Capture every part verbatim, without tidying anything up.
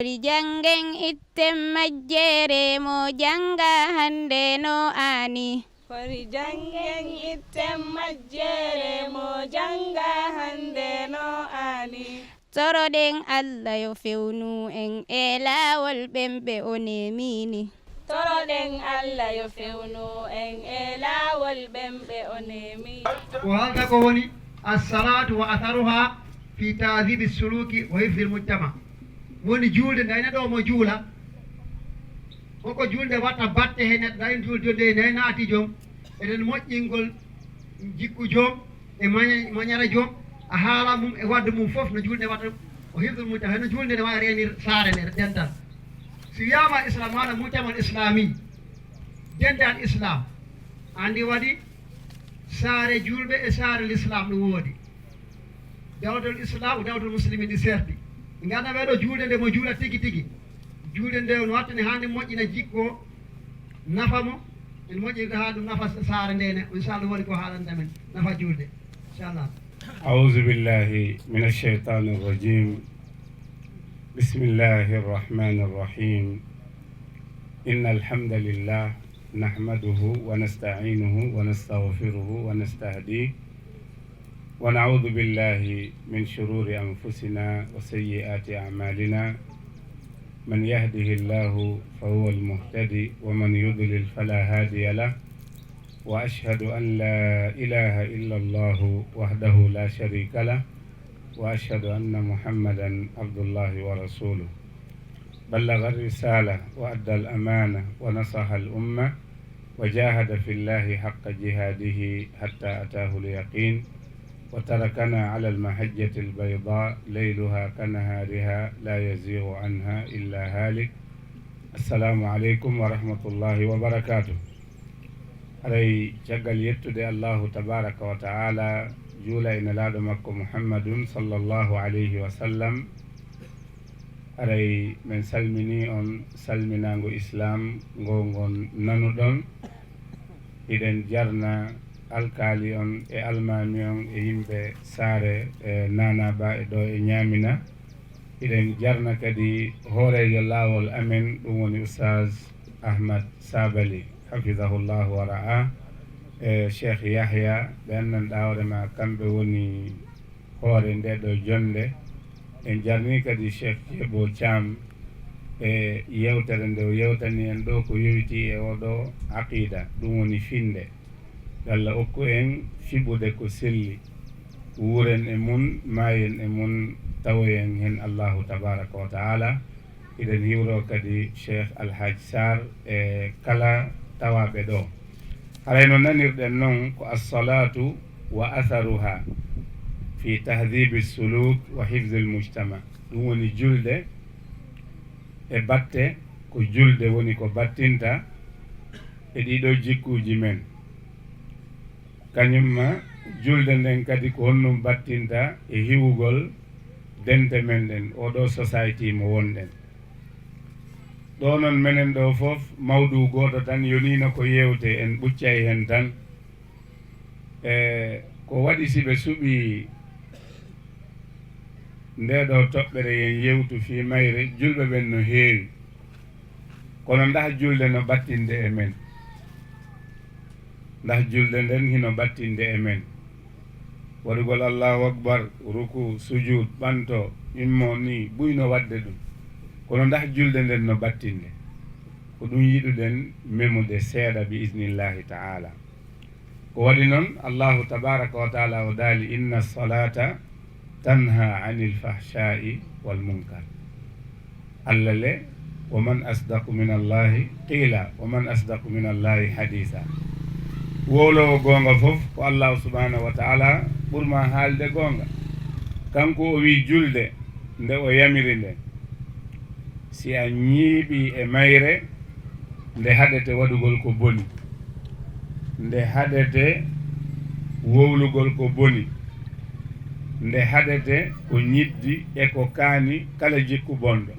Fori janngen itten majjere mo jannga hannde no aani. Fori janngen itten majjere mo jannga hannde no aani. Toroɗen Allah yo fewnu en e laawol ɓen ɓe o nemini. Toroɗen Allah yo fewnu en e laawol ɓen ɓe o nemini. O haalta ko woni assalatu wa atharuha fi taadibi suluki wa hifdil mujtama. Woni juulde ndayna ɗo mo juula. Koko juulde watta batte he neɗɗo, ndayna juulde nde nde naati joom. Eɗen moƴƴingol jikku joom e maña-, mañara joom, a haala mum e wadde mum fof no juulde watta. O hifdul mujtama, heno juulde ne wawi reenir saare nde dental. Si wiyama islam, maana mujtamal islami, dental islam, andi waɗi saare julɓe e saare l'islam no woodi. Dawlatul islam, dawlatul muslimin ɗi serti. Ɓe ngannda ɓeɗo juulde nde mo juula tigi tigi. Juulde nde no wattani hande moƴƴina jikko, nafa mo, en moƴƴinta ha ɗum nafa saare nde ne. Inchallah woni ko haalanta men nafa juulde. Inchallah. أعوذ بالله من الشيطان الرجيم. بسم الله الرحمن الرحيم. إن الحمد لله نحمده ونستعينه ونستغفره ونستهديه ونعوذ بالله من شرور أنفسنا وسيئات أعمالنا. من يهده الله فهو المهتدي ومن يضلل فلا هادي له. وأشهد أن لا إله إلا الله وحده لا شريك له. وأشهد أن محمدا عبد الله ورسوله. بلغ الرسالة وأدى الأمانة ونصح الأمة وجاهد في الله حق جهاده حتى أتاه اليقين وتركنا على المحجة البيضاء ليلها كنهارها لا يزيغ عنها إلا هالك. السلام عليكم ورحمة الله وبركاته. Haray caggal yettude Allahu tabaraka wa ta'ala, juula e nelaaɗo makko Muhammadun sallallahu alayhi wa sallam, haray men salmini on salminaango Islam ngo ngon nanuɗon. Hiɗen jarna alkaali on e almaami on e yimɓe saare e Nana Ba e ɗo e Ñaamina. Hiɗen jarna kadi hooreejo laawol amen, ɗum woni Oustaz Ahmad Sabali, hafidahullahu wa ra'a, e Cheikh Yahya, ɓe anndanɗaa hoore ma, kamɓe woni hoore nde ɗo jonnde. En jarni kadi Cheikh Ceebo Caam e yewtere nde o yewtani en ɗo ko yowitii e oɗo aqida, ɗum woni finde. Yo Allah okku en fiɓude ko selli, wuren e mun, maayen e mun, tawoyen hen Allahu tabaraka wa ta'ala. Hiɗen hiwro kadi Cheikh Alhaji Sarr e kala tawaaɓe ɗo. Haray no nanirɗen non ko assalatu wa atharuha fi tahdibi suluk wa hifdil mujtama. Ɗum woni julde e batte, ko julde woni ko battinta e ɗiɗo jikkuuji men. Kañum ma julde nden kadi ko honɗum battinta e hiwugol dente men ɗen, oɗo society mo wonɗen. Ɗo non menen ɗo fof mawɗu gooto tan yoniino ko yewte, en ɓuccay hen tan. E ko waɗi si ɓe suɓii nde ɗo toɓɓere yen yewtu fii mayre, julɓe ɓen no heewi. Kono ndax julde no battinde e men? Ndax julde nden hino battinde e men? Waɗugol Allahu Akbar, ruku, sujud, ɓanto, immo ni, buy no waɗde ɗum. Kono ndax julde nden no battinde? Ko ɗum yiɗuɗen memude seeɗa bi iznillahi ta'ala. Ko waɗi noon, Allahu tabaraka wa taala o daali, "Inna salata tanha anil fahshai wal munkar." Allah le, "Wa man asdaqu min Allahi qila, wa man asdaqu min Allahi hadisa." Wowlowo goonga fof ko Allahu subhanahu wa taala ɓurma haalde goonga. Kanko o wi julde nde o yamiri nde. Si a ñiiɓii e mayre, nde haɗete waɗugol ko boni, nde haɗete wowlugol ko boni, nde haɗete ko ñiddi e ko kaani kala jikku bonɗo.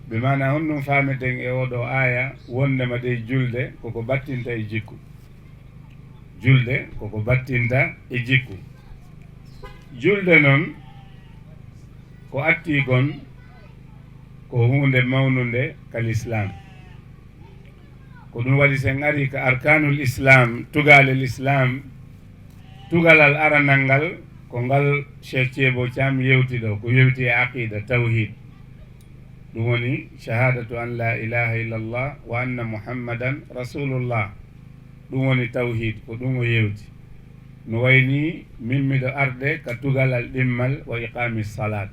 Ɓe maana honɗum faameten e oɗo aaya wondema ɗe julde koko battinta e jikku? Julde koko battinta e jikku. Julde noon ko atti kon, Ko huunde mawnunde ka lislaam. Ko ɗum waɗi, sen ari ka arkaanul islaam, tugaale lislaam, tugalal aranal ngal, ko ngal Cheikh Thiébo Thiam yewti ɗo, ko yewti e aqiida, tawhiid. Ɗum woni shahadatu an la ilaha illallah wa anna muhammadan rasulullah. Ɗum woni tawhiid, ko ɗum o yewti. No wayni min miɗo arde ka tugalal ɗimmal wa iqaami salaat.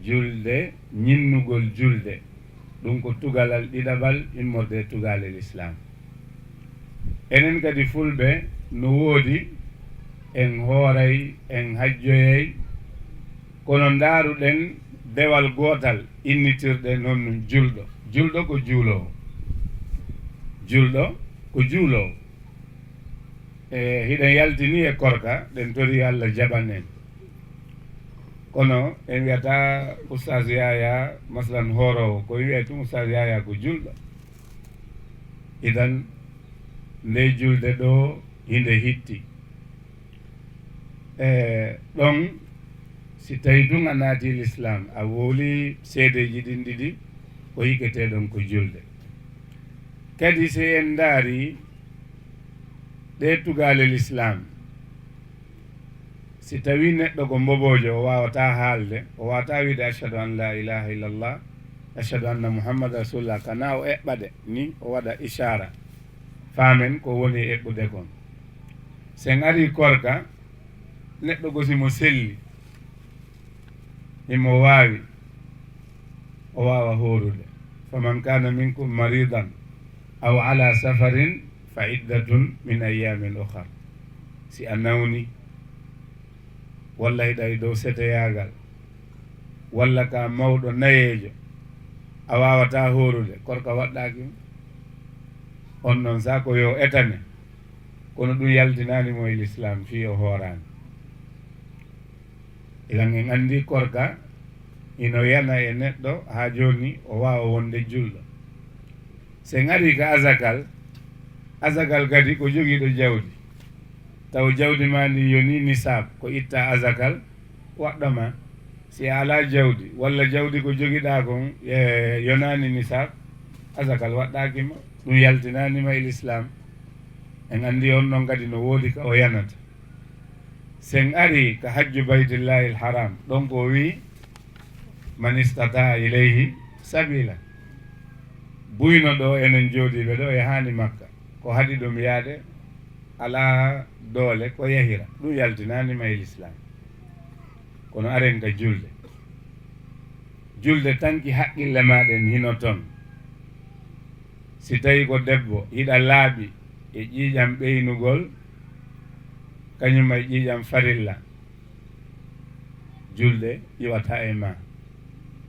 Julde, ñinnugol julde, ɗum ko tugalal ɗiɗaɓal immorde e tugaale lislaam. Enen kadi fulɓe, no woodi, en hooray, en hajjoyay, kono ndaaruɗen dewal gootal innitirɗen on ɗum julɗo. Julɗo ko juuloowo. Julɗo ko juuloowo. E hiɗen yaltini e korka, ɗen tori yo Allah jaɓan en. Kono en wiyata Oustaz Yaya, masalan, hooroowo, ko wiyay tun Oustaz Yaya ko julɗo. Idan, nde julde ɗo, hinde hitti. E ɗon, si tawi tun a naati lislaam, a wowli seedeeji ɗin ɗiɗi, ko yiketee ɗon ko julde. Kadi, si en ndaari ɗe tugaale lislaam, si tawi neɗɗo ko mboboojo, o waawataa haalde, o waawataa wiide, "Ashhadu an la ilaha illallah, ashhadu anna Muhammad rasulullah," kana o eɓɓa ɗe, ni o waɗa ishaara. Faamen ko woni e eɓɓude kon. Sen ari korka, neɗɗo gosi mo selli, himo waawi, o waawa hoorude. "Faman kana minkum maridan aw ala safarin fa iddatun min ayyamin ukhar." Si a nawni, walla hiɗa e dow seteyaagal, walla ka mawɗo nayeejo, a waawataa hoorude, korka waɗɗaaki mo. On non, saa ko yo etane, kono ɗum yaltinaani mo e lislaam fii o hooraani. Ilan en anndi korka ino yana e neɗɗo haa jooni o waawa wonde julɗo. Sen ari ka azakal, azakal kadi ko jogiiɗo jawdi. Taw jawdi maa ndi yoni nisaab, ko itta azakal, waɗɗo ma. Si a alaa jawdi, walla jawdi ko jogiɗaa kon, e, yonaani nisaab, azakal waɗɗaaki ma, ɗum yaltinaani ma e lislaam. En anndi on non kadi no woodi ka o yanata. Sen ari ka hajju Baytillahil Haram, ɗon ko o wi'i, "Man istata ilayhi sabila." Buyno ɗo enen jooɗiiɓe ɗo e haani Makka, ko haɗi ɗum yaade, alaa doole ko yahira, ɗum yaltinaani ma e lislaam. Kono aren ka julde. Julde tanki haqqille maa ɗen hino ton. Si tawi ko debbo, hiɗa laaɓi e ƴiiƴam ɓeynugol, kañum e ƴiiƴam farilla, julde iwata e ma,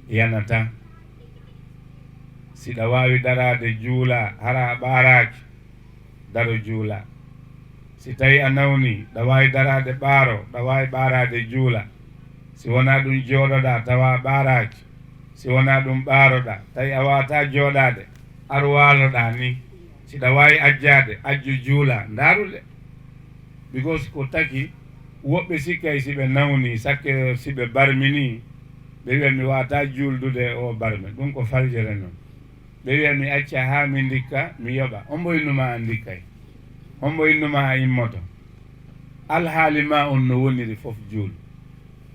yanata. Siɗa waawi daraade juula, hara a ɓaaraaki, daro juula. Si tawi a nawni, ɗa waawi daraade ɓaaro, ɗa waawi ɓaaraade juula. Si wonaa ɗum jooɗoɗaa, tawa a ɓaaraaki. Si wonaa ɗum ɓaaroɗaa, tawi a waawataa jooɗaade, ar waaloɗaa ni. Siɗa waawi ajjaade, ajju juula, ndaaru le. Because ko taki, woɓɓe sikkay si ɓe nawni, sakke si ɓe barmini, ɓe wiya mi waawataa juuldude o barme. Ɗum ko faljere non. Ɓe wiya mi acca haa mi ndikka, mi yoɓa. Hombo innuma a ndikkay? Hombo innuma a immoto? Alhaali ma on no woniri fof juul.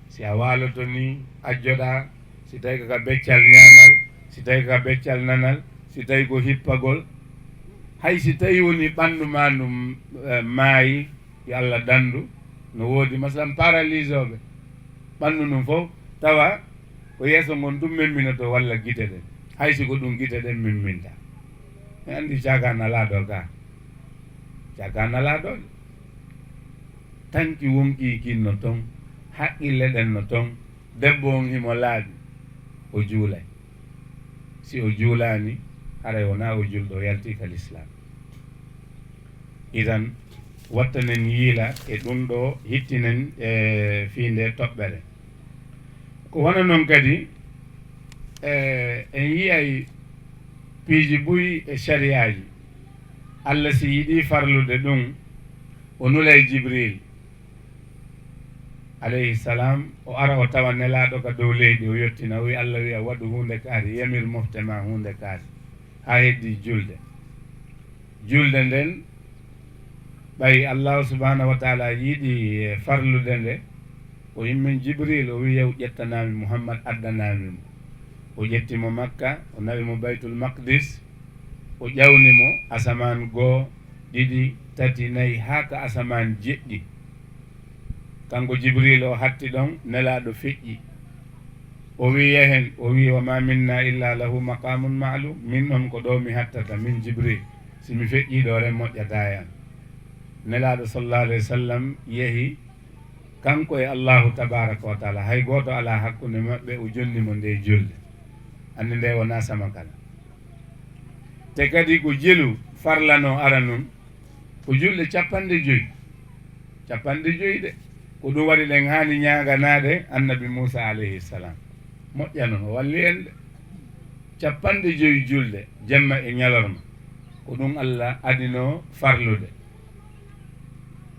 Si a waaloto ni, ajjoɗaa, si tawi ko ka beccal ñaamal, si tawi ko ka beccal nanal, si tawi ko hippagol, hay si tawi woni ɓanndu ma ndu, eh, maayi, yo Allah danndu, no woodi, masalan, paralysooɓe ɓanndu ndun fof, tawa ko yeeso ngon tun memminoto walla gite ɗen, hay si ko ɗum gite ɗen memminta. Mi anndi caakaan alaa ɗo ka. Caakaan alaa ɗo. Tanki wonkii kin no ton, haqqille ɗen no ton. Debbo on himo laaɓi, o juulay. Si o juulaani, haray wonaa o julɗo, o yaltii ka lislaam. Idan, wattanen yiila e ɗum ɗo, hittinen e fii nde toɓɓere. Ko wano non kadi, e, en yi'ay piiji buy e sariyaaji. Allah si yiɗii farlude ɗum, o nulay Jibril. alayhi salam, o ara o tawa Nelaaɗo ka dow leydi, o yottina, o wi Allah wiya, "Waɗu huunde kaari, yamir mofte ma huunde kaari." Haa heddi julde. Julde nden, ɓay Allahu subhanahu wa taala yiɗi, e, farlude nde, o immin Jibril, o wi, "Yahu ƴettanami Muhammad, addanami mo." O ƴetti mo Makka, o nawi mo Baytul Maqdis, o ƴawni mo asamaan goo, ɗiɗi, tati, nayi, haa ka asamaan jeɗɗi. Kanko Jibril o hatti ɗon, Nelaaɗo feƴƴi. O wi, "Yehen," o wi, "Wa ma minna illa lahu maqamun ma'lum." Min on ko ɗo mi hattata, min Jibril. Si mi feƴƴi ɗo ren moƴƴata e an. Nelaaɗo sallallahu alayhi wa sallam yehi, kanko e Allahu tabaraka wa taala. Hay gooto alaa hakkunde maɓɓe, o jonni mo nde julde. Anndi nde wonaa sama kala. Te kadi ko jelu farlano ara nun, ko julɗe capanɗe joyi. Capanɗe joyi ɗe. Ko ɗum waɗi ɗen haani ñaaganaade Annabi Muusa alayhi salam. Moƴƴa non, o walli en de. Capanɗe joyi julɗe, jemma e ñalorma. Ko ɗum Allah adino farlude.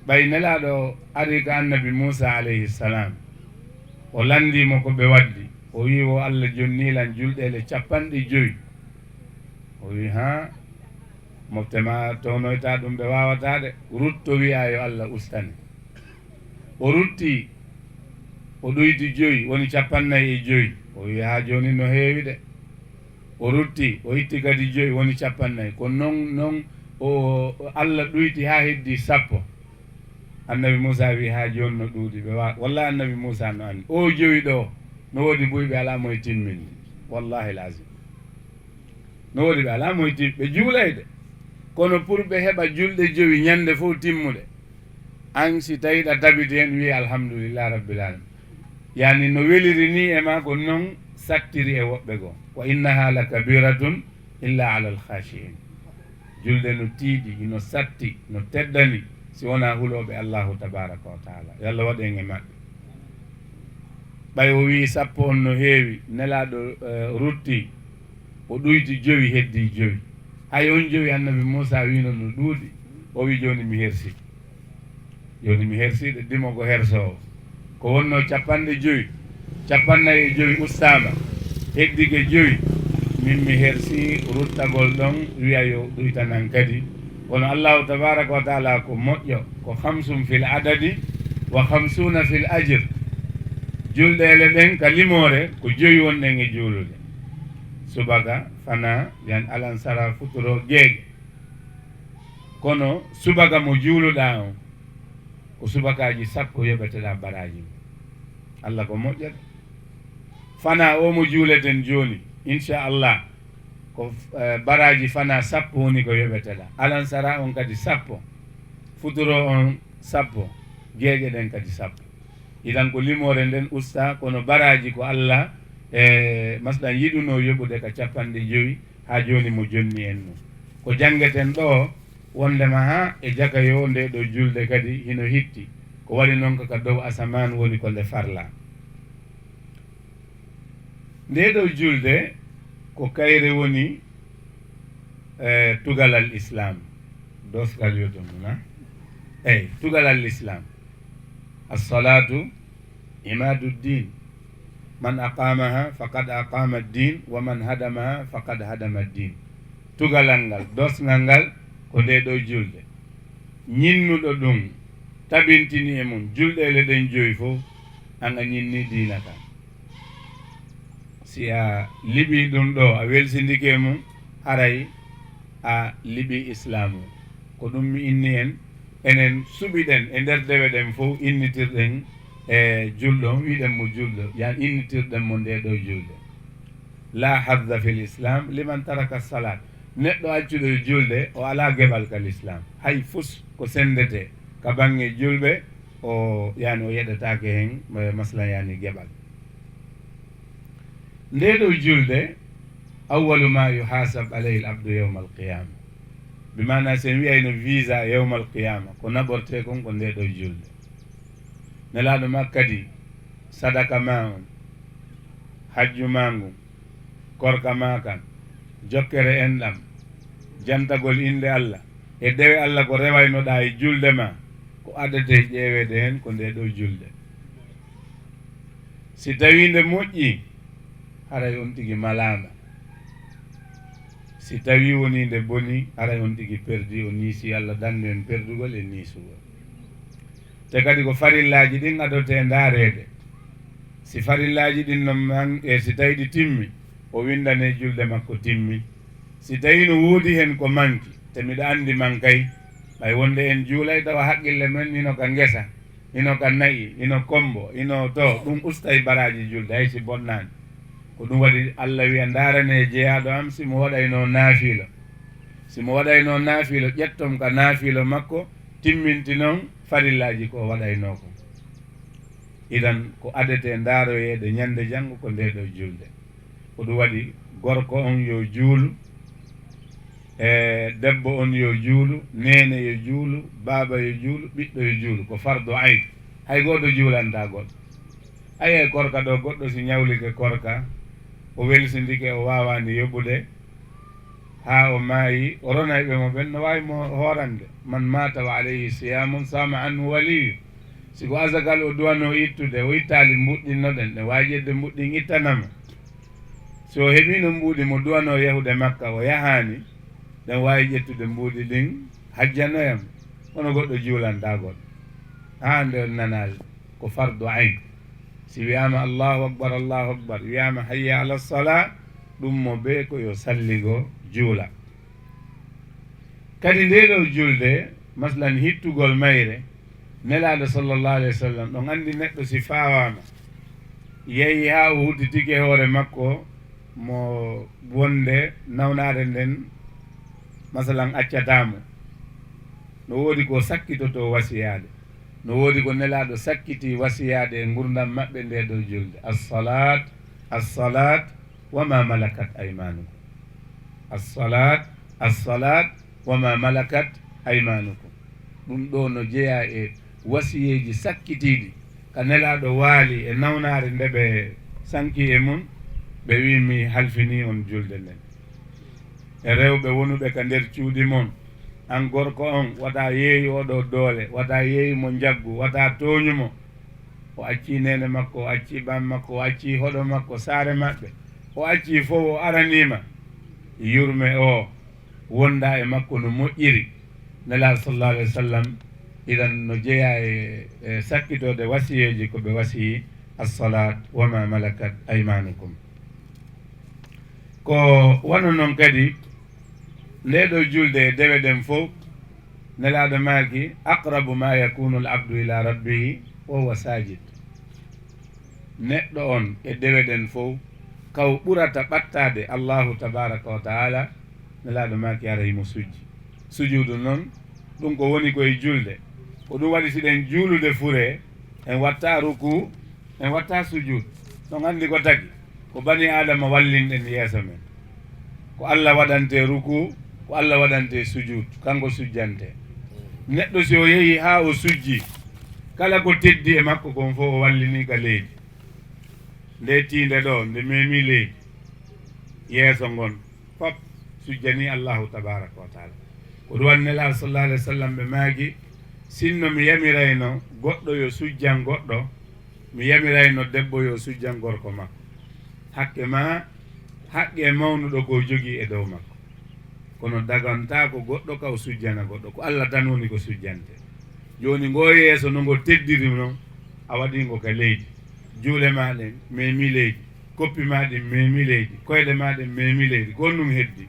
Ɓay Nelaaɗo ari ka Annabi Muusa alayhi salam, o lanndii mo ko ɓe waddi. O wi'i, "Wo Allah jonnii lan julɗeele capanɗe joyi." O wi'i, "Haa, mofte ma townoyta ɗum, ɓe waawataa ɗe. Rutto wi'aa yo Allah ustane." O rutti, o ɗoyti joyi, woni capannay e joyi. O wi'i, "Haa jooni no heewi de." O rutti, o itti kadi joyi, woni capannay. Ko non, non o, o Allah ɗoyti haa heddi sappo. Annabi Muusa wi'i, "Haa jooni no ɗuuɗi." Ɓe wa-, walla Annabi Muusa no anndi. O joyi ɗo, no woodi buy ɓe alaa moye timminde. Wallahi lazim. No woodi ɓe alaa moye tim-, ɓe juulay de. Kono pour ɓe heɓa julɗe jowi ñande fof timmuɗe. An si tawi ɗa tabiti hen, wi'i, "Alhamdulillah Rabbil Alamin." Yani no weliri ni e ma, ko non sattiri e woɓɓe goo. "Wa innaha la kabiratun illa ala al khashiin." Julde no tiiɗi, ino satti, no teddani, si wonaa hulooɓe Allahu tabaraka wa taala. Yo Allah waɗu en e maɓɓe. Ɓay o wi'i sappo on no heewi, Nelaaɗo, eh, rutti, o ɗuyti jowi, heddi jowi. Hay on jowi Annabi Muusa wi'no no ɗuuɗi, o wi'i, "Jooni mi hersi." Jooni mi hersiiɗo, dimo ko hersoowo. Ko wonnoo capanɗe jowi, capannay e jowi ustaama, heddike jowi, min mi hersii ruttagol ɗon, wi'a yo ɗuytanan kadi. Kono Allahu tabaraka wa taala ko moƴƴo, ko khamsun fil adadi wa khamsuna fil ajr. Julɗeele ɗen ka limoore ko jowi wonɗen e juulude. Subaka, fana, yan alansara, futuro, geege. Kono subaka mo juuluɗaa on, ko subakaaji sappo yoɓeteɗaa baraaji mum. Allah ko moƴƴata. Fana o mo juuleten jooni, inchallah, ko, eh, baraaji fana sappo woni ko yoɓeteɗaa. Alansara on kadi sappo, futuro on sappo, geeƴe ɗen kadi sappo. Idan ko limoore nden usta, kono baraaji ko Allah, e, masɗan yiɗunoo yoɓude ka capanɗe jowi, haa jooni mo jonni en ɗum. Ko janngeten ɗo, wondema haa e jaka yo nde ɗo julde kadi hino hitti. Ko wari non ka, ka dow asamaan woni ko nde farla. Nde ɗo julde ko kayre woni, e, tugalal Islam. Dosgal yoto muna. Eyi, tugalal Islam. As-salatu imaduddin. Man aqamaha faqad aqama ad-din, wa man hadamaha faqad hadama ad-din. Tugalal ngal, dosngal ngal, ko nde ɗo julde. Ñinnuɗo ɗum, tabintini e mum julɗeele ɗen joyi fof, an a ñinni diina kan. Si a liɓi ɗum ɗo, a welsindike e mum, haray a liɓi islaamu. Ko ɗum mi inni en, enen suɓiɗen e nder dewe ɗen fof, innitirɗen e julɗo on, wiɗen mo julɗo, yan innitirɗen mo nde ɗo julde. La hadda fil islam liman taraka salat. Neɗɗo accuɗo julde, o alaa geɓal ka l'islam. Hay fus ko senndete ka baŋŋe julɓe, o, yani, o yeɗataake hen, eh, masalan, yani, geɓal. Nde ɗo julde, awwalu ma yuhasab alayhi al abdu yawma al qiyama. Bi maana, sen wiyayno visa yawma al qiyama, ko naɓorte kon ko nde ɗo julde. Nelaaɗo ma kadi, sadaka ma on, hajju ma ngun, korka ma kan, jokkere enɗam, jantagol innde Allah, e dewe Allah ko rewaynoɗaa e julde ma, ko adete ƴeeweede heen ko nde ɗo julde. Si tawii nde moƴƴii, haray on tigi malaama. Si tawii wonii nde bonii, haray on tigi perdii, o niisii. Alla dandu en perdugol e niisugol. Te kadi ko farillaaji ɗin adotee ndaareede. Si farillaaji ɗin non man, e si tawii ɗi timmi, o winndane julde makko timmi. Si tawii no woodi hen ko manki, te miɗo anndi man kay, ɓay wonde en juulay tawa haqqille men hino ka ngesa, hino ka na'i, hino kommbo, hino to, ɗum ustay baraaji julde, hay si bonnaani. Ko ɗum waɗi Alla wiya, ndaarane jeyaaɗo am si mo waɗayno naafiilo. Si mo waɗayno naafiilo, ƴetton ka naafiilo makko, timmintinon farillaaji ko o waɗaynoo kon. Idan, ko adetee ndaaroyeede ñande janngo ko ndee ɗoo julde. Ko ɗum waɗi gorko on yo juulu, e debbo on yo juulu, neene yo juulu, baaba yo juulu, ɓiɗɗo yo juulu. Ko fardu ayn. Hay gooto juulantaa goɗɗo. Ayi, e korka ɗoo, goɗɗo si ñawlike korka, o welsindike, o waawaani yoɓude, haa o maayi, o ronay ɓe mo ɓen, no waawi mo hoorande. Man maata wa alayhi siyaamun saama anhu waliyyu. Si ko asakal o duwanoo ittude, o ittaali mbuuɗi ɗin no ɗen, ɗen waawi ƴettude mbuuɗi ɗin ittana mo. Si o heɓiino mbuuɗi mo duwanoo yahude Makka, o yahaani, ɗen waawi ƴettude mbuuɗi ɗin hajjanoya mo. Kono goɗɗo juulantaa goɗɗo. Haa nde on nanaa ko fardu ayn. Si wiyaama Allahu akbar, Allahu akbar, wiyaama hayya ala salaa, ɗum mo bee ko yo salligo juula. Kadi ndee ɗoo julde, masalan, hittugol mayre, Nelaaɗo sallallahu alayhi wa sallam, ɗon anndi neɗɗo si faawaama, yehi haa o hudditike hoore makko, mo wonde nawnaare nden, masalan, accataa mo. No woodi ko sakkitotoo wasiyaade. No woodi ko Nelaaɗo sakkitii wasiyaade e ngurndan maɓɓe ndee ɗoo julde. As-salaat, as-salaat, wa ma malakat aymaanukum. As-salaat, as-salaat, wa ma malakat aymaanukum. Ɗum ɗoo no jeyaa e wasiyeeji sakkitiiɗi ka Nelaaɗo waali e nawnaare nde ɓe sanki e mun, ɓe wi'i, "Mi halfinii on julde nden." E rewɓe wonuɓe ka nder cuuɗi mon, an gorko on, wata yeeyu oo ɗoo doole, wata yeeyu mo njaggu, wata tooñu mo. O accii neene makko, o accii ɓaan makko, o accii hoɗo makko, saare maɓɓe. O accii fow, o aranii ma. Yurme o, wondaa e makko no moƴƴiri. Nelaaɗo sallallahu alayhi wa sallam, idan no jeyaa e, e sakkitoode wasiyeeji ko ɓe wasiyii, as-salaat wa ma malakat aymaanukum. Ko wano non kadi, ndee ɗoo julde e dewe ɗen fow, Nelaaɗo maaki, "Aqrabu ma yakunu al-abdu ila rabbihi wa huwa sajid." Neɗɗo on e dewe ɗen fow, ka o ɓurata ɓattaade Allahu tabaraka wa taala, Nelaaɗo maaki, hara himo sujji. Sujuudu non, ɗum ko woni ko e julde. Ko ɗum waɗi, si ɗen juulude fure, en watta ruku, en watta sujuud. Ɗon anndi ko tagi, ko bani Aadama wallinɗen yeeso men. Ko Alla waɗante ruku, ko Alla waɗante sujuud, kanko sujjante. Neɗɗo si o yehi haa o sujji, kala ko teddi e makko kon fof o wallini ka leydi. Nde tiinde ɗo, nde memi leydi, yeeso ngon, fop sujjani Allahu tabaraka wa taala. Ko ɗum waɗi Nelaaɗo sallallahu alayhi wa sallam ɓe maaki, sinno mi yamirayno goɗɗo yo sujjan goɗɗo, mi yamirayno debbo yo sujjan gorko makko. Hakke ma, haqqe mawnuɗo ko jogii e dow makko. Kono dagantaako goɗɗo ka o sujjana goɗɗo, ko Alla tan woni ko sujjante. Jooni ngo yeeso no ngo teddiri non, a waɗi ngo ka leydi. Juuɗe ma ɗen memi leydi, koppi ma ɗin memi leydi, koyɗe ma ɗen memi leydi, ko honɗum heddi?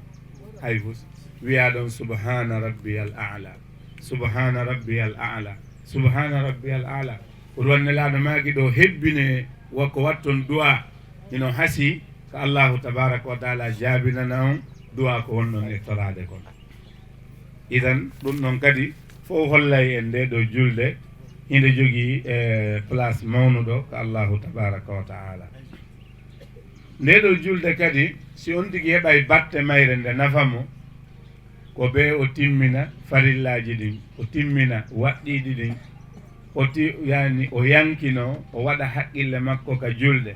Hay fus. Wiya ɗon, "Subhana rabbiyal a'la, subhana rabbiyal a'la, subhana rabbiyal a'la." Ko ɗum waɗi Nelaaɗo maaki ɗo, hebbine wa ko watton du'a, hino hasii ka Allahu tabaraka wa taala jaabinana on du'a ko wonɗon e toraade kon. Idan, ɗum ɗon kadi fof hollay en nde ɗo julde hinde jogii, e, place mawnuɗo ka Allahu tabaraka wa taala. Nde ɗo julde kadi, si on tigi heɓay batte mayre nde nafa mo, ko ɓe o timmina farillaaji ɗin, o timmina waɗɗiiɗi ɗin, o ti-, yani, o yankino, o waɗa haqqille makko ka julde.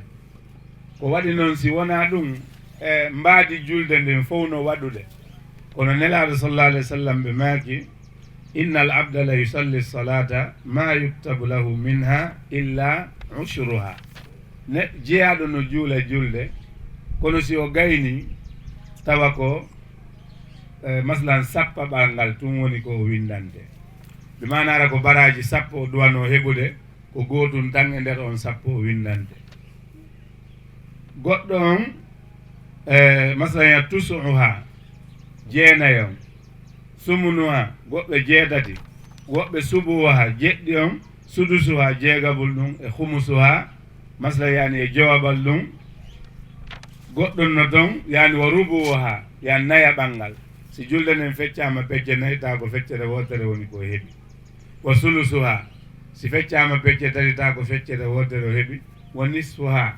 Ko waɗi noon, si wonaa ɗum, e mbaadi julde ndin fof no waɗude. Kono Nelaaɗo sallallahu alayhi wa sallam ɓe maaki, "Innal abda la yusalli salata ma yuktabu lahu minha illa ushruha." Ne jeyaaɗo no juula julde, kono si o gayni, tawa ko, eh, masalan, sappaɓal ngal tun woni ko o winndante. Bi maanaara ko baraaji sappo o duwanoo heɓude, ko gootun tan e nder on sappo o winndante. Goɗɗo on, eh, masalan, ya tusu'uha, jeenayon, sumunuha, woɓɓe jeetati, woɓɓe subuha, jeɗɗi on, sudusuha, jeegabul ɗum, e khumusuha, masla yani e jowabal ɗum, goɗɗum no ton, yani wa rubuha, yani nayaɓal ngal. Si julde nden feccaama pecce nayi, tawa ko feccere wootere woni ko heɓi. Wa sulusuha, si feccaama pecce tati, tawa ko feccere wootere o heɓi. Wa nisfuha,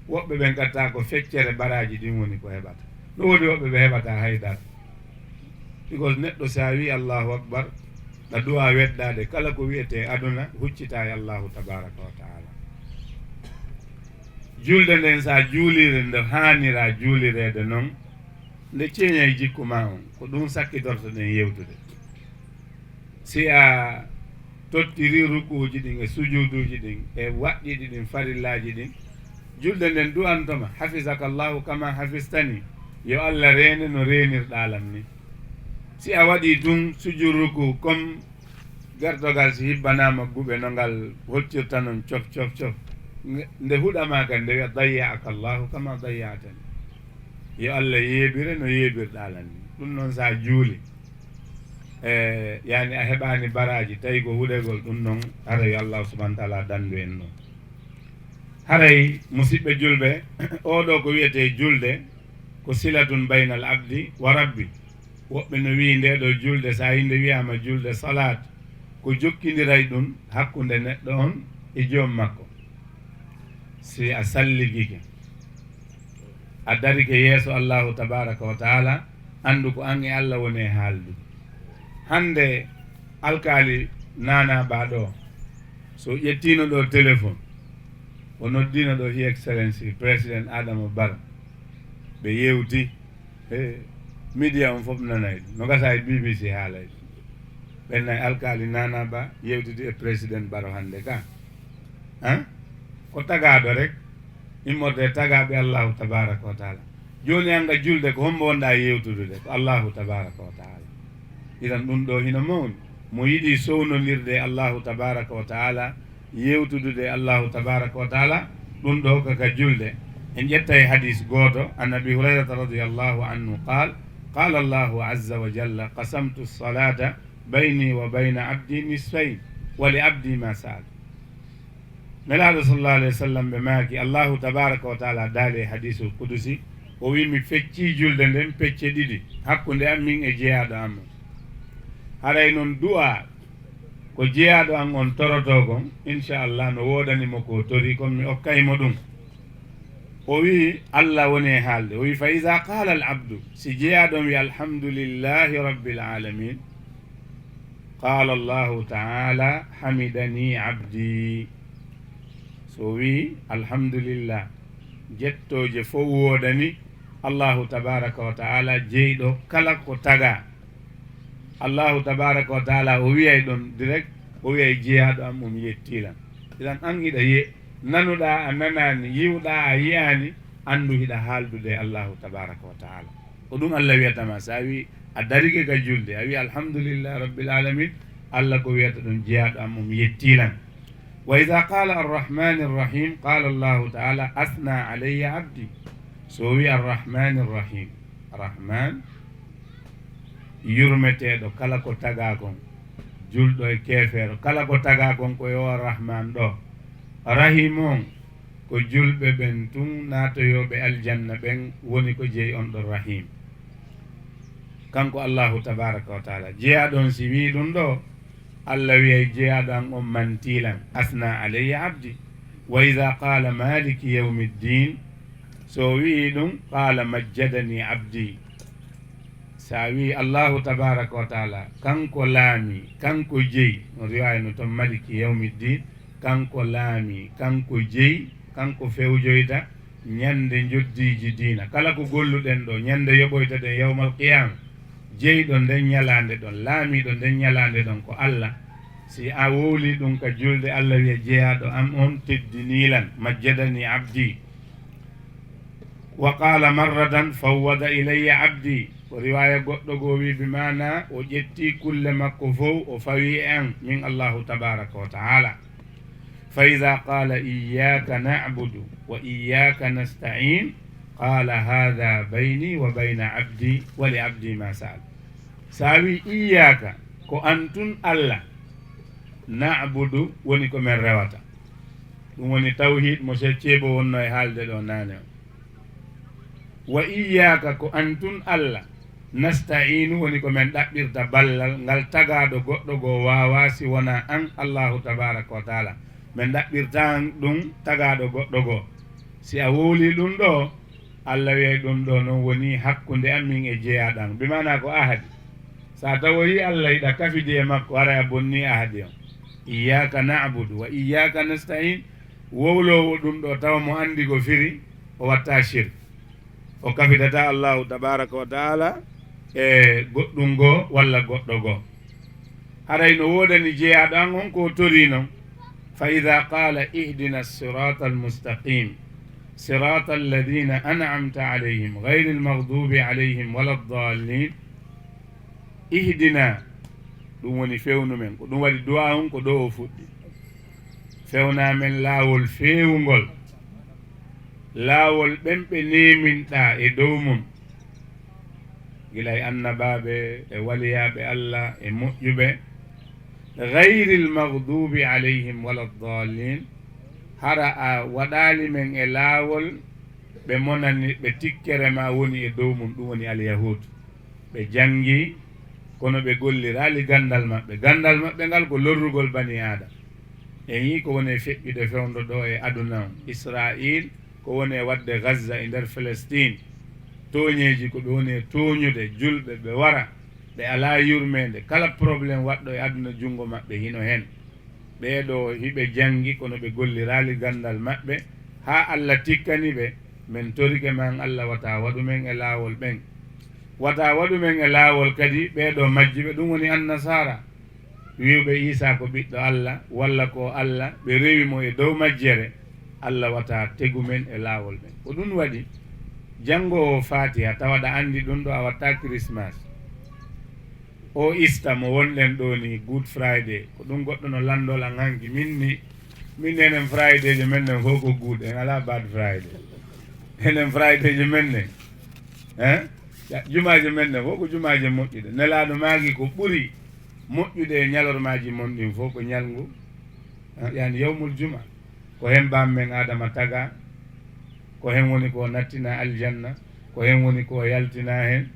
woɓɓe ɓen katta ko feccere baraaji ɗin woni ko heɓata. No woodi woɓɓe ɓe heɓata haydara. Because neɗɗo si a wi Allahu Akbar, ɗa duwa weddaade kala ko wiyetee aduna, huccita e Allahu tabaraka wa taala. Julde nden, sa juulire nde haanira juulireede non, nde ceeñay jikku ma on. Ko ɗum sakkitortoɗen yewtude. Si a tottiri rukuuji ɗin e sujuuduuji ɗin e waɗɗiɗi ɗin farillaaji ɗin, julde nden du'antoma, "Hafizaka Allahu kama hafiztani." Yo Allah reene no reenirɗaa lan ni. Si a waɗii tun sujud ruku comme gertogal si hibbanaama guɓe no ngal hoccirta non cof, cof, cof. Nge-, nde huɗama kan nde wiya, "Dayya'aka Allahu kama dayya'tani." Yo Allah yeebire no yeebirɗaa lan ni. Ɗum noon sa juuli, e, yani a heɓaani baraaji, tawi ko huɗegol ɗum noon, haray yo Allahu subhanahu wa taala danndu en noon. Haray, musiɓɓe julɓe, oo ɗoo ko wiyetee julde, ko silatun baynal abdi wa rabbi. Woɓɓe no wi'i ndee ɗoo julde, so a innde wiyaama julde salaat, ko jokkindiray ɗum hakkunde neɗɗo on e joom makko. Si a salligike, a darike yeeso Allahu tabaraka wa taala, anndu ko an e Allah woni e haaldude. Hannde alkaali Nana Ba ɗoo, so ƴettiino ɗoo téléphone, o noddiino ɗoo His Excellency President Adama Barrow, ɓe yewti, he, media on fof nanay ɗum. No gasa e B B C haalay ɗum. Ɓen nay alkaali Nana Ba yewtidi e President Barrow hannde ka. Han? Ko tagaaɗo rek, immorde e tagaaɓe Allahu tabaraka wa taala. Jooni an ga julde, ko hombo wonɗaa yewtudude? Ko Allahu tabaraka wa taala. Idan ɗum ɗoo hino mawni. Mo yiɗi sownondirde e Allahu tabaraka wa taala, yewtudude e Allahu tabaraka wa taala, ɗum ɗoo ko ka julde. En ƴettay hadis gooto, an Abi Hurayrata radiyallahu anhu qaal, qaala Allahu azza wa jalla, "Qasamtu salata bayni wa bayna abdi nisfayn, wa li abdi ma saal." Nelaaɗo sallallahu alayhi wa sallam ɓe maaki, Allahu tabaraka wa taala daali e hadisul qudusi, o wi, "Mi feccii julde nden pecce ɗiɗi, hakkunde am min e jeyaaɗo am on." Haray non du'a ko jeyaaɗo an on torotoo kon, inchallah, no woodani mo ko o torii kon, mi okkay mo ɗum. O wi, Allah woni e haalde. O wi, "Fa iza qaala al abdu," si jeyaaɗo on wi, "Alhamdulillahi rabbil alamin," qaala Allahu taala, "Hamidani abdi." So o wi, "Alhamdulillah, jettooje fof woodani Allahu tabaraka wa taala, jeyɗo kala ko tagaa." Allahu tabaraka wa taala o wiyay ɗon direct, o wiyay, "Jeyaaɗo am, um yettii lan." Idan an hiɗa ye-, nanuɗaa a nanaani, yiwɗaa a yi'aani, anndu hiɗa haaldude e Allahu tabaraka wa taala. Ko ɗum Allah wiyata ma, so a wi a darike ka julde, a wi, "Alhamdulillah rabbil alamin," Allah ko wiyata ɗum, "Jeyaaɗo am, um yettii lan." Wa iza qaala arrahmani rrahim, qaala Allahu taala, "Asna alayya abdi." So o wi arrahmani rrahim, Rahman, yurmeteeɗo kala ko tagaa kon, julɗo e keefeero, kala ko tagaa kon ko e o Rahman ɗoo. Rahim on, ko julɓe ɓen tun naatoyooɓe aljanna ɓen woni ko jeyi on ɗon Rahim. Kanko Allahu tabaraka wa taala. Jeyaaɗo on si wii ɗum ɗoo, Allah wiyay, "Jeyaaɗo an on mantii lan, asna alayya abdi." Wa iza qaala maliki yawmiddin, so o wi'i ɗum, qaala majjadani abdi. Sa wi'i Allahu tabaraka wa taala, kanko laami, kanko jeyi, on riwaaya no ton, maliki yawmiddin, kanko laami, kanko jeyi, kanko fewjoyta, ñande njoddiiji diina. Kala ko golluɗen ɗoo, ñande yoɓoytaɗen yawmal qiyaama, jeyɗo nden ñalaande ɗon, laamiiɗo nden ñalaande ɗon ko Allah. Si a wowli ɗum ka julde, Allah wiya, "Jeyaaɗo am on teddinii lan, majjadani abdi." Wa qala marratan, "Fawwada ilayya abdi." Ko riwaya goɗɗo goo wi, bi maana o ƴetti kulle makko fow, o fawi e an, min Allahu tabaraka wa ta'ala. Fa idha qala, "Iyyaka na'budu wa iyyaka nasta'in," qala, "Hadha bayni wa bayna abdi, wa li abdi ma sa'al." Sa wi, "Iyyaka," ko an tun Allah, "na'budu," woni ko men rewata. Ɗum woni tawhid mo Cheikh Ceebo wonno e haalde ɗo naane o. "Wa iyyaka," ko an tun Allah, "nasta'inu," woni ko men ɗaɓɓirta ballal ngal tagaaɗo goɗɗo goo waawaa si wonaa an Allahu tabaraka wa taala. Men ɗaɓɓirta ɗum tagaaɗo goɗɗo goo. Si a wowli ɗum ɗo, Allah wiyay ɗum ɗo noon woni hakkunde am min e jeyaaɗo am. Bi maana ko ahadi. Sa tawoyi Allah hiɗa kafidi e makko, haray a bonni ahadi on. "Iyyaka na'budu wa iyyaka nasta'in." Wowloowo ɗum ɗo tawa mo anndi ko firi, o watta shirk. O kafidata Allahu tabaraka wa taala e goɗɗum goo walla goɗɗo goo. Haray no woodani jeyaaɗo an on ko o torii non. Fa idha qala, "Ihdina sirata almustaqim, sirata alladhina an'amta alayhim, ghayri almaghdubi alayhim wala ddallin." Ihdina, ɗum woni fewnu men. Ko ɗum waɗi du'a on ko ɗo o fuɗɗi. Fewna men laawol feewungol, laawol ɓen ɓe neeminɗaa e dow mun, gila e annabaaɓe e waliyaaɓe Allah e moƴƴuɓe. Ghayril maghdubi alayhim wala ddallin. Hara a waɗaali men e laawol ɓe monani, ɓe tikkere ma woni e dow mun, ɗum woni alyahud. Ɓe janngi, kono ɓe golliraali ganndal maɓɓe. Ganndal maɓɓe ngal ko lorrugol bani Aadama. En yii ko woni e feƴƴude fewndo ɗo e aduna on. Israayiil, ko woni e waɗde Gaza e nder Palestine. Tooñeeji ko ɓe woni e tooñude julɓe, ɓe wara, ɓe alaa yurmeende. Kala problème waɗɗo e aduna, junngo maɓɓe hino heen. Ɓee ɗoo hiɓe janngi, kono ɓe golliraali ganndal maɓɓe, haa Allah tikkani ɓe, men torike ma an Allah, wata waɗu men e laawol ɓen. Wata waɗu men e laawol kadi ɓee ɗoo majjuɓe, ɗum woni annasaara, wi'uɓe Iisaa ko ɓiɗɗo Allah, walla ko Allah, ɓe rewi mo e dow majjere. Allah wata tegu men e laawol ɓen. Ko ɗum waɗi, janngoowo Faatiha, tawa ɗa anndi ɗum ɗo, a watta Christmas. O Easter mo wonɗen ɗo ni, Good Friday, ko ɗum goɗɗo no lanndol an hanki. Min ni, min enen Friday je men nen fof ko good, en alaa bad Friday. Enen Friday je men nen, hein? Ya, jumaaje men nen fof ko jumaaje moƴƴuɗe. Nelaaɗo maaki ko ɓuri moƴƴude e ñalormaaji mon ɗin fof ko ñalngu, hein, yani yawmul juma. Ko heen baam men Aadama tagaa, ko heen woni ko nattina aljanna, ko heen woni ko yaltina heen.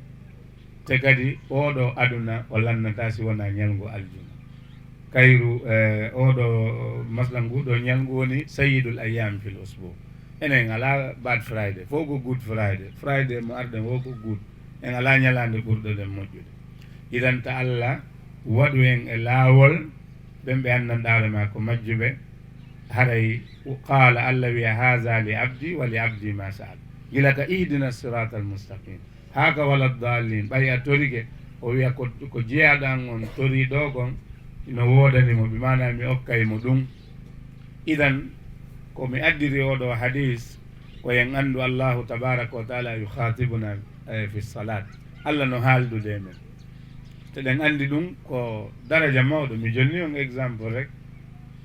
Te kadi, ooɗo aduna o lannata si wonaa ñalngu aljuma. Kayru, eh, ooɗo, maslan, nguɗo ñalngu woni sayyidul ayyam fil usbu. Enen alaa bad Friday, fof ko good Friday. Friday mo arɗen o ko good. En alaa ñalaande ɓurɗo ɗen moƴƴude. Idan ta Allah waɗu en e laawol ɓen ɓe annanɗaare ma ko majjuɓe. Haray qaala, Allah wiya, "Haza li abdi wa li abdi ma sa'al." Gila ka ihdina siratal mustaqim, haa ka wala dallin, ɓay a torike, o wiya ko, ko jeyaaɗo an on torii ɗo kon, ino woodani mo, bi maana mi okkay mo ɗum. Idan, ko mi addiri oɗo hadis, ko en anndu Allahu tabaraka wa taala yukhatibuna, eh, fi salat. Allah no haaldude e men. Te ɗen anndi ɗum ko daraja mawɗo. Mi jonni on exemple rek,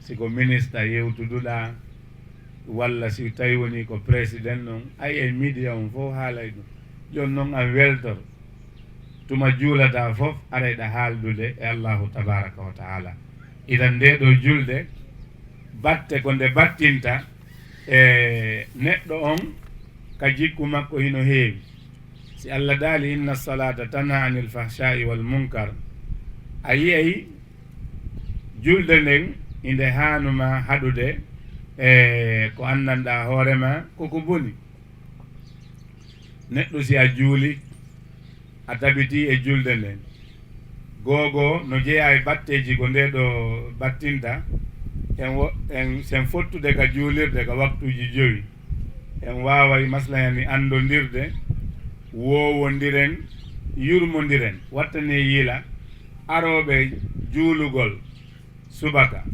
si ko minista yewtuduɗaa, walla si tawi woni ko président non, ay, ay media on fof haalay ɗum. Jooni non an weltor, tuma juulata fof, arayɗa haaldude e Allahu tabaraka wa taala. Idan nde ɗo julde, batte ko nde battinta e neɗɗo on ka jikku makko hino heewi. Si Allah daali, "Inna salata tanha anil fahsha'i wal munkar," a yi'ay julde nden inde haanuma haɗude e ko anndanɗaa hoore ma koko boni. Neɗɗo si a juuli, a tabitii e julde nden, googo no jeyaa e batteeji ko nde ɗo battinta, en wo-, en, sen fottude ka juulirde ka waktuuji jowi, en waaway, maslan, yani anndondirde, woowondiren, yurmondiren, wattanee yila, arooɓe juulugol, subaka,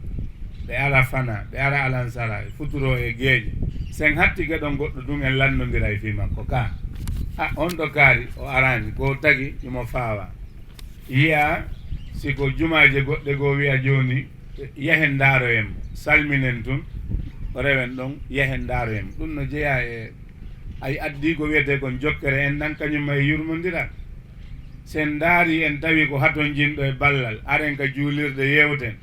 ɓe ara fana, ɓe ara alansara, e futuro e geeƴe. Sen hatti geɗon goɗɗo ɗum en lanndondira e fii makko. Ka, a, on ɗo kaari, o araani, ko tagi, imo faawa. Yiya, si ko jumaaje goɗɗe goo wiya jooni, yahen ndaaroyen mo, salminen tun, o rewen ɗon, yahen ndaaroyen mo. Ɗum no jeyaa e, ay addii ko wiyetee kon jokkere en ɗan, kañum ma e yurmondiral. Sen ndaari en tawi ko hatonjinɗo e ballal, aren ka juulirde yewten.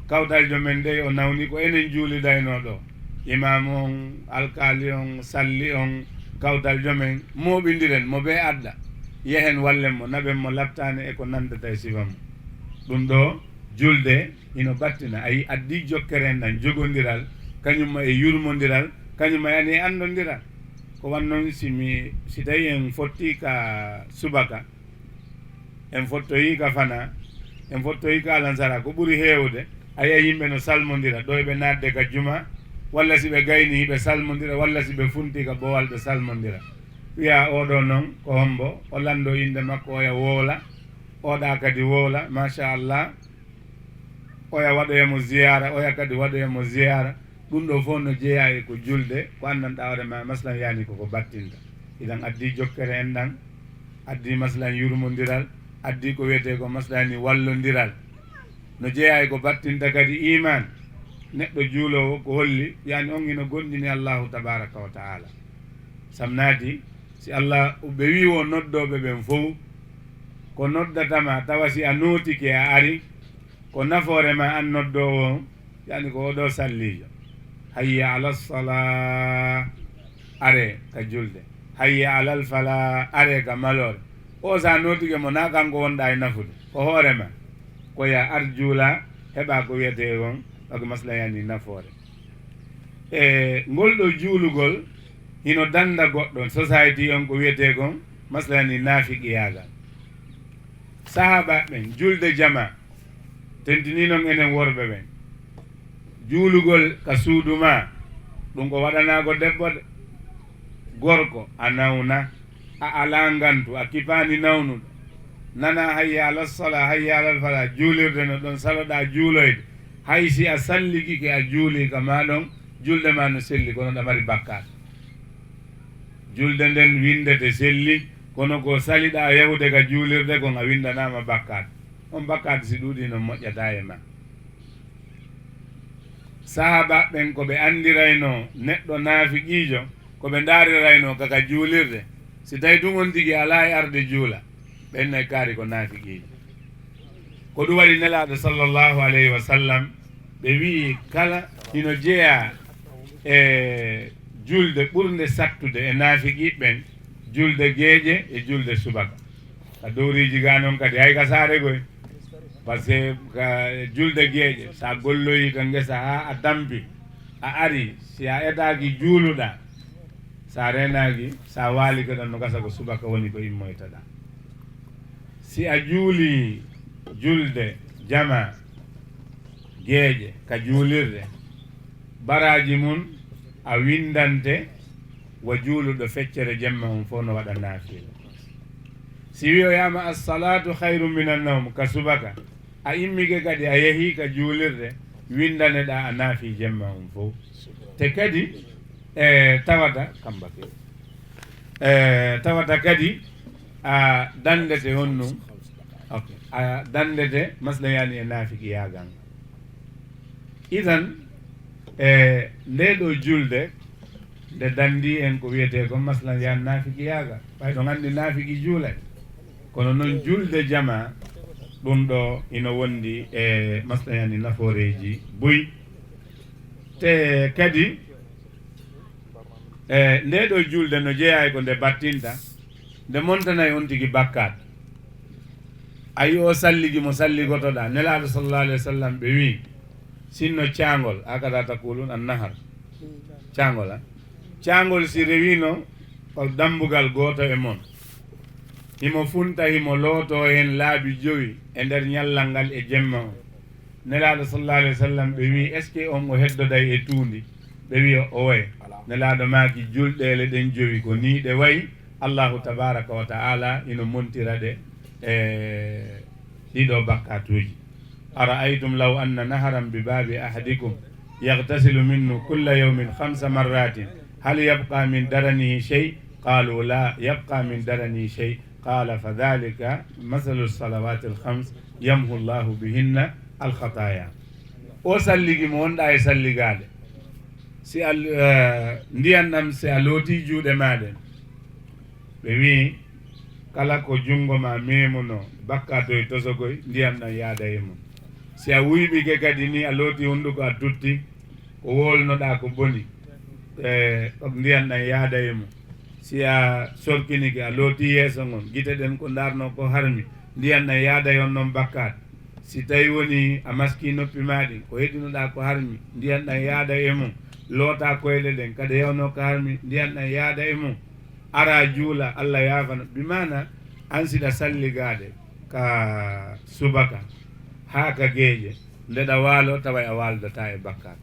Kawtal jomen dey o nawni ko enen juulidaynoo ɗo. Imaamu on, alkaali on, salli on, kawtal jomen, mooɓindiren mo bee adda. Yehen wallen mo, naɓen mo laɓtaane e ko nandata e sifa mum. Ɗum ɗo julde hino battina. A yi addii jokkere en ɗan, jogondiral, kañum ma e yurmondiral, kañum ma yani e anndondiral. Ko wan non si mi, si tawi en fotti ka subaka, en fottoyi ka fana, en fottoyi ka alansara, ko ɓuri heewude, a yiya yimɓe no salmondira, ɗo eɓe naatde ka juma, walla si ɓe gayni hiɓe salmondira, walla si ɓe funti ka bowal ɓe salmondira. Wiya, "Oo ɗoo non, ko hombo?" O lanndoo innde makko, oya wowla, oɗa kadi wowla, machallah. Oya waɗoya mo ziyaara, oya kadi waɗoya mo ziyaara. Ɗum ɗoo fof no jeyaa e ko julde, ko anndanɗaa hoore ma, masalan, yani ko ko battinta. Idan addii jokkere en ɗan, addii, masalan, yurmondiral, addii ko wiyetee ko, masalan, ni wallondiral. No jeyaa e ko battinta kadi iimaan. Neɗɗo juuloowo ko holli, yani on hino gomɗini Allaahu tabaaraka wa ta'aala. Sam naati, si Allah, ɓe wii wo noddooɓe ɓen fow, ko noddata ma, tawa si a nootike a ari, ko nafoore ma an noddoowo on, yani ko oɗo salliijo. Hayya ala salaa, are ka julde. Hayya alal falaa, are ka maloore. O sa nootike mo, na kanko wonɗa e nafude, ko hoore ma. Ko ya ar juula, heɓa ko wiyetee kon, ɗo ko masla yani nafoore. E ngol ɗo juulugol, hino danda goɗɗo, society on ko wiyetee kon, masla yani naafiqiyaagal. Sahaaba ɓen, julde jama, tentini non enen worɓe ɓen. Juulugol ka suudu ma, ɗum ko waɗanaago debbo de. Gorko, a nawna, a alaa ngantu, a kipaani nawnude. Nana hayya ala sala, hayya ala fala, juulirde no ɗon saloɗaa juuloyde. Hay si a salligike a juulii ka ma ɗon, julde ma no selli, kono ɗa mari bakkaat. Julde nden windete selli, kono ko saliɗaa yahude ka juulirde kon a windanaama bakkaat. On bakkaat si ɗuuɗii non moƴƴataa e ma. Sahaaba ɓen ko ɓe anndiraynoo neɗɗo naafiqiijo, ko ɓe ndaariraynoo ka ka juulirde. Si tawi tun on tigi alaa e arde juula, ɓen nay kaari ko naafiqiijo. Ko ɗum waɗi Nelaaɗo sallallahu alayhi wa sallam, ɓe wi'i kala hino jeyaa e julde ɓurnde sattude e naafiqi ɓen, julde geeƴe e julde subaka. Ka dowriiji ga non kadi, hay ka saare goy. Par ce que ka julde geeƴe, sa golloyi ka ngesa haa a tampi, a ari, si a etaaki juuluɗaa, sa reenaaki, sa waalike ɗon no gasa ko subaka woni ko immoytaɗaa. Si a juuli julde jama geeƴe ka juulirde, baraaji mun a windante wa juuluɗo feccere jemma on fof no waɗa naafila. Si wi'oyaama, "As-salaatu khayru minan nawm," ka subaka, a immike kadi a yehii ka juulirde, windaneɗaa a naafii jemma on fof. Te kadi, e tawata, kamba ke, e tawata kadi a dandete honɗum? Ok. A dandete masla yani e naafiqiyaagal. Idan, e nde ɗo julde, nde dandi en ko wiyetee kon masla yani naafiqiyaagal. Ɓay ɗon anndi naafiki juulay. Kono non julde jama, ɗum ɗo ino wondi e masla yani nafooreeji buy. Te kadi, e nde ɗo julde no jeyaa e ko nde battinta, nde montanay on tigi bakkaat. A yi o salligi mo salligotoɗaa. Nelaaɗo sallallahu alayhi wa sallam ɓe wi, sinno caangol, hakada taqulun an nahar. Caangol, a? Caangol si rewino o dambugal gooto e mon, himo funta, himo looto hen laabi jowi e nder ñallal ngal e jemma on. Nelaaɗo sallallahu alayhi wa sallam ɓe wi, "Est-ce que on o heddoday e tuundi?" Ɓe wi, "Owe." Nelaaɗo maaki, "Julɗeele ɗen jowi ko nii ɗe wayi, Allahu tabaraka wa ta'ala ino montira ɗe e ɗiɗo bakkatuuji." أرأيتم لو أن نهرا بباب أحدكم يغتسل منه كل يوم خمس مرات هل يبقى من درنه شيء؟ قالوا لا يبقى من درنه شيء. قال فذلك مثل الصلوات الخمس يمحو الله بهن الخطايا. O salligi mo wonɗa e salligaade. Si a, eh, ndiyan ɗam, si a looti juuɗe maa ɗen, ɓe wi'i, kala ko junngo maa meemunoo, bakkaatoy tosokoy, ndiyan ɗan yaada e mum. Si a wuyɓike kadi ni, a looti hunnduko, a tutti, ko wowlunoɗaa ko boni, e, ndiyan ɗan yaada e mum. Si a sorkinike, a looti yeeso ngon, gite ɗen ko ndaarnoo ko harmi, ndiyan ɗan yaada e on non bakkaat. Si tawi woni a maskii noppi maa ɗin, ko heɗinoɗaa ko harmi, ndiyan ɗan yaada e mum. Lootaa koyɗe ɗen, kadi hewnoo ko harmi, ndiyan ɗan yaada e mum. Araa juula, Alla yaafana. Bi maana, an siɗa salligaade ka subaka haa ka geeƴe, ndeɗa waalo, taway a waaldataa e bakkaat.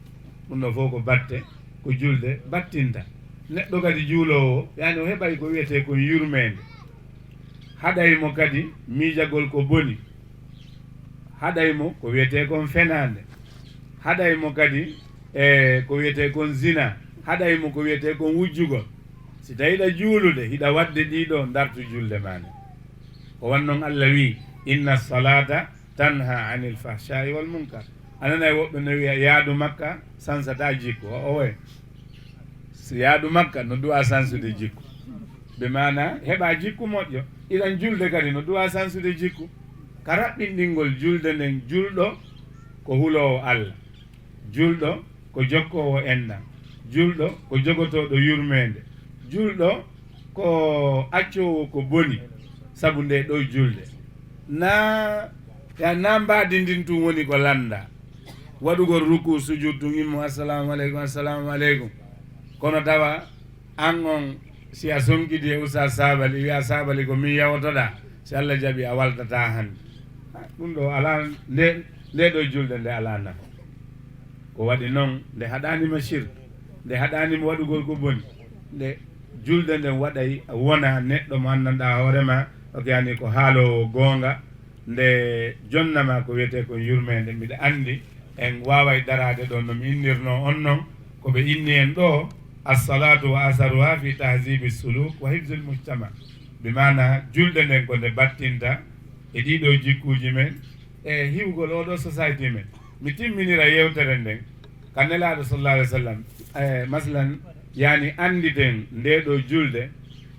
Ɗum ɗoo fof ko batte, ko julde battinta. Neɗɗo kadi juuloowo, yaani o heɓay ko wiyetee kon yurmeende. Haɗay mo kadi miijagol ko boni. Haɗay mo ko wiyetee kon fenaande. Haɗay mo kadi e ko wiyetee kon zina. Haɗay mo ko wiyetee kon wujjugol. Si tawi hiɗa juulude, hiɗa waɗde ɗii ɗoo, ndartu julde maa nde. Ko wan non Alla wi'i, "Inna salata tanha anil fahsha'i wal munkar." A nanay woɓɓe no wi'a, "Yaadu Makka sansataa jikku." O, o way. Si yaadu Makka no du'a sansude jikku. Be maana, heɓa jikku moƴƴo. Iɗan julde kadi no du'a sansude jikku. Ka raɓɓinɗingol julde nden, julɗo ko huloowo Alla. Julɗo ko jokkoowo enɗan. Julɗo ko jogotooɗo yurmeende. Julɗo ko accoowo ko boni sabu nde ɗoo julde. Na, ya na mbaadi ndin tun woni ko lannda. Waɗugol ruku sujud tun immo, "Assalamu aleykum, assalamu aleykum." Kono tawa an on, si a sonkidi e Ustaz Sabali, wi'a, "Sabali, ko min yawotoɗaa." Si Alla jaɓi, a waltataa hannde. Ɗum ɗoo alaa, nde, nde ɗoo julde nde alaa nafa. Ko waɗi non, nde haɗaani ma shirk, nde haɗaani ma waɗugol ko boni, nde julde nden waɗay a wona neɗɗo mo anndanɗaa hoore ma, o kiyani ko haaloowo goonga, nde jonna ma ko wiyetee kon yurmeende. Miɗa anndi en waaway daraade ɗoo no mi innirnoo on non, ko ɓe inni en ɗoo, "As-salatu wa asaruha fi tahzibi suluk wa hifzil mujtama." Bi maana julde nden ko nde battinta e ɗii ɗoo jikkuuji men, e hiwgol oo ɗoo society men. Mi timminira yewtere nden ka Nelaaɗo sallallahu alaihi wasallam, e, maslan, yani annditen ndee ɗoo julde,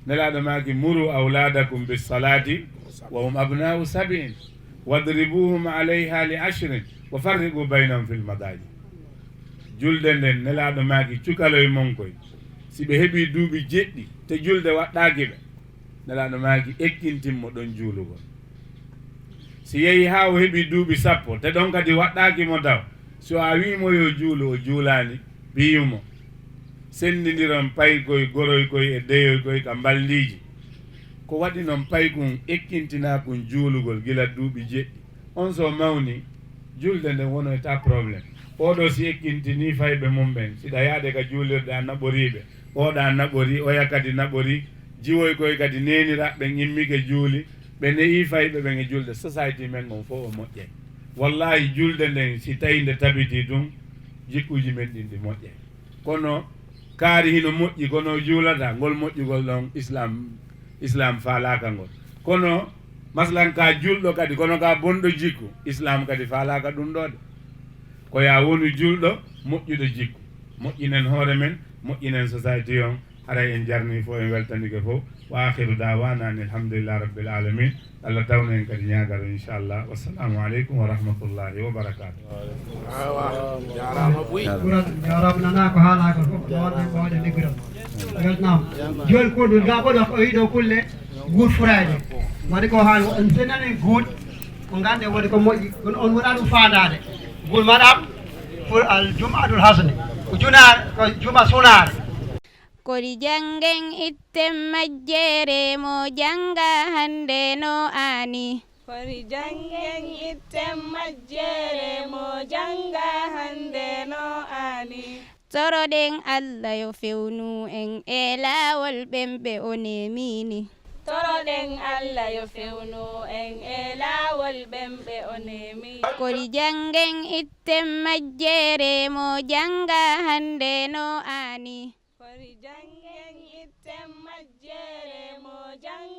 Nelaaɗo maaki, "Muru awladakum bis salati wa hum abna'u sab'in, wadribuhum alayha li ashrin, wa farriqu baynahum fil madaji." Julde nden, Nelaaɗo maaki, "Cukaloy mon koy, si ɓe heɓii duuɓi jeɗɗi, te julde waɗɗaaki ɓe." Nelaaɗo maaki, "Ekkintin mo ɗon juulugol." Si yehi haa o heɓi duuɓi sappo, te ɗon kadi waɗɗaaki mo taw, so a wii mo yo juulu, o juulaani, piyu mo. Senndindiron paykoy, goroy koy e deyoy koy ka mballiiji. Ko waɗi non paykun ekkintinaa kun juulugol gila duuɓi jeɗɗi. On so mawni, julde nden wonoyta problème. Oo ɗoo si ekkintinii fayɓe mum ɓen, siɗa yaade ka juulirde a naɓorii ɓe, oo ɗa naɓorii, oya kadi naɓorii, jiwoy koy kadi neeniraaɓe ɓen immike juuli, ɓe ne'ii fayɓe ɓen e julde, society men on fof o moƴƴay. Wallahi, julde nden si tawi nde tabitii tun, jikkuuji men ɗin ɗi moƴƴay. Kono kaari hino moƴƴi, kono juulata, ngol moƴƴugol ɗon Islam, Islam faalaaka ngol. Kono maslan ka julɗo kadi, kono ka bonɗo jikku, Islam kadi faalaaka ɗum ɗoo de. Ko ya wonu julɗo moƴƴuɗo jikku. Moƴƴinen hoore men, moƴƴinen society on. Haray en jarni fof, en weltanike fof. Wa akhiru da'wana anil hamdulillahi rabbil alamin. Allah tawna en kadi ñaagaro, inchallah. Wassalamu aleykum wa rahmatullahi wa barakatuh. Awa, jarama buy. Ɓuran jarama nana ko haalaaka ko, ko wonde ko wonde liggiral. Weltanaama. Jooni ko ɗum, ga ɓoɗo ko yiɗo kulle guur furaaji. Waɗi ko haali, en senani guur, ko ngande waɗi ko moƴƴi, kono on wona ɗum faandaade. Guur maɗam pour al jum'atul hasni. Ko juna, ko juma sunaare. Kori janngen itten majjere, mo jannga hannde no aani. Kori janngen itten majjere, mo jannga hannde no aani. Toroɗen Allah yo fewnu en e laawol ɓen ɓe o nemini. Toro Ɗen Allah yo fewnu en e laawol ɓen ɓe o neemi. Kori janngen itten majjere mo jannga hannde no aani. Kori janngen itten majjere mo jannga